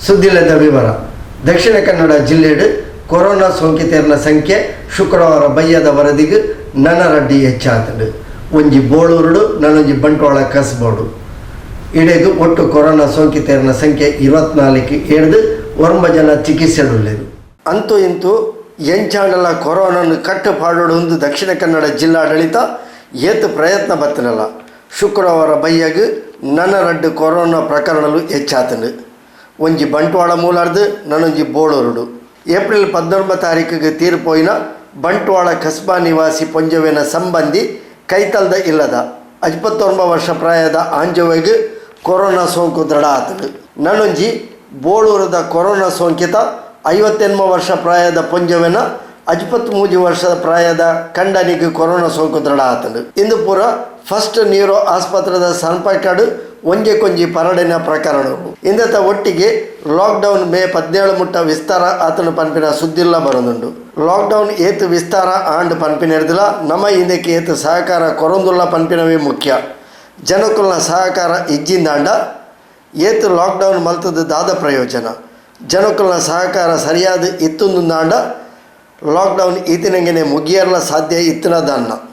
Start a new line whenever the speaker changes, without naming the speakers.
ಸುದ್ದಿಲ್ಲದ ವಿವರ. ದಕ್ಷಿಣ ಕನ್ನಡ ಜಿಲ್ಲೆಡ್ ಕೊರೋನಾ ಸೋಂಕಿತೆರ್ನ ಸಂಖ್ಯೆ ಶುಕ್ರವಾರ ಬಯ್ಯದ ವರದಿಗ್ ನನರಡ್ಡಿ ಹೆಚ್ಚಾತುಂಡು. ಒಂಜಿ ಬೋಳೂರುಡು, ನನೊಂಜಿ ಬಂಟ್ವಾಳ ಕಸ್ಬೋಡು. ಇಡೆಗ್ ಒಟ್ಟು ಕೊರೋನಾ ಸೋಂಕಿತೆರ್ನ ಸಂಖ್ಯೆ 24ಕ್ ಏರ್ದ್ ಒರ್ಂಬ ಜನ ಚಿಕಿತ್ಸೆಡುಲ್ಲೆರ್. ಅಂತೂ ಇಂತೂ ಎಂಚಾಂಡಲ ಕೊರೋನಾನ್ ಕಟ್ಟ್ ಪಾಡೊಡುಂದು ದಕ್ಷಿಣ ಕನ್ನಡ ಜಿಲ್ಲಾಡಳಿತ ಏತ್ ಪ್ರಯತ್ನ ಬತ್ತಿನಲ ಶುಕ್ರವಾರ ಬಯ್ಯಗ್ ನನ ರಡ್ಡ್ ಕೊರೋನಾ ಪ್ರಕರಣಲು ಎಚ್ಚಾತ್ಂಡ್. ಒಂಜಿ ಬಂಟ್ವಾಳ ಮೂಲರ್ದ್, ನನೊಂಜಿ ಬೋಳೂರುಡು. ಏಪ್ರಿಲ್ 19 ತಾರೀಖುಗ್ ತೀರ್ ಪೋಯಿನ ಬಂಟ್ವಾಳ ಕಸ್ಬಾ ನಿವಾಸಿ ಪೊಂಜೊವೆನ ಸಂಬಂಧಿ ಕೈತಲ್ದ ಇಲ್ಲದ 59 ವರ್ಷ ಪ್ರಾಯದ ಆಂಜೊವೆಗ್ ಕೊರೋನಾ ಸೋಂಕು ದೃಢ ಆತ್ಂಡ್. ನನೊಂಜಿ ಬೋಳೂರುದ ಕೊರೋನಾ ಸೋಂಕಿತ 58 ವರ್ಷ ಪ್ರಾಯದ ಪೊಂಜೊವೆನ 53 ವರ್ಷ ಪ್ರಾಯದ ಕಂಡನಿಗ್ ಕೊರೋನಾ ಸೋಂಕು ದೃಢ ಆತ್ಂಡ್. ಇಂದು ಪೂರ ಫಸ್ಟ್ ನ್ಯೂರೋ ಆಸ್ಪತ್ರೆದ ಸಂಪರ್ಕಡ್ ಒಂಜೆಕೊಂಜಿ ಪರಡಿನ ಪ್ರಕರಣಲು. ಇಂದೆತ ಒಟ್ಟಿಗೆ ಲಾಕ್ಡೌನ್ ಮೇ 17 ಮುಟ್ಟ ವಿಸ್ತಾರ ಆತ್ಂಡ್ ಪನ್ಪಿನ ಸುದ್ದಿಲ ಬರೊಂದುಂಡು. ಲಾಕ್ಡೌನ್ ಏತ್ ವಿಸ್ತಾರ ಆಂಡ್ ಪನ್ಪಿನೆರ್ದ್ಲ ನಮ ಇಂದೆಕ್ ಏತ್ ಸಹಕಾರ ಕೊರೊಂದುಲ್ಲ ಪನ್ಪಿನವೇ ಮುಖ್ಯ. ಜನಕುಲ್ನ ಸಹಕಾರ ಇಜ್ಜಿಂದಾಂಡ ಏತ್ ಲಾಕ್ಡೌನ್ ಮಲ್ತ್ದ್ ದಾದ ಪ್ರಯೋಜನ? ಜನಕುಲ್ನ ಸಹಕಾರ ಸರಿಯಾದ್ ಇತ್ತುಂದಾಂಡ ಲಾಕ್ಡೌನ್ ಈತಿನಂಗೆನೆ ಮುಗಿಯರ್ಲ ಸಾಧ್ಯ ಇತ್ತಿನ ದಾನ್ನ.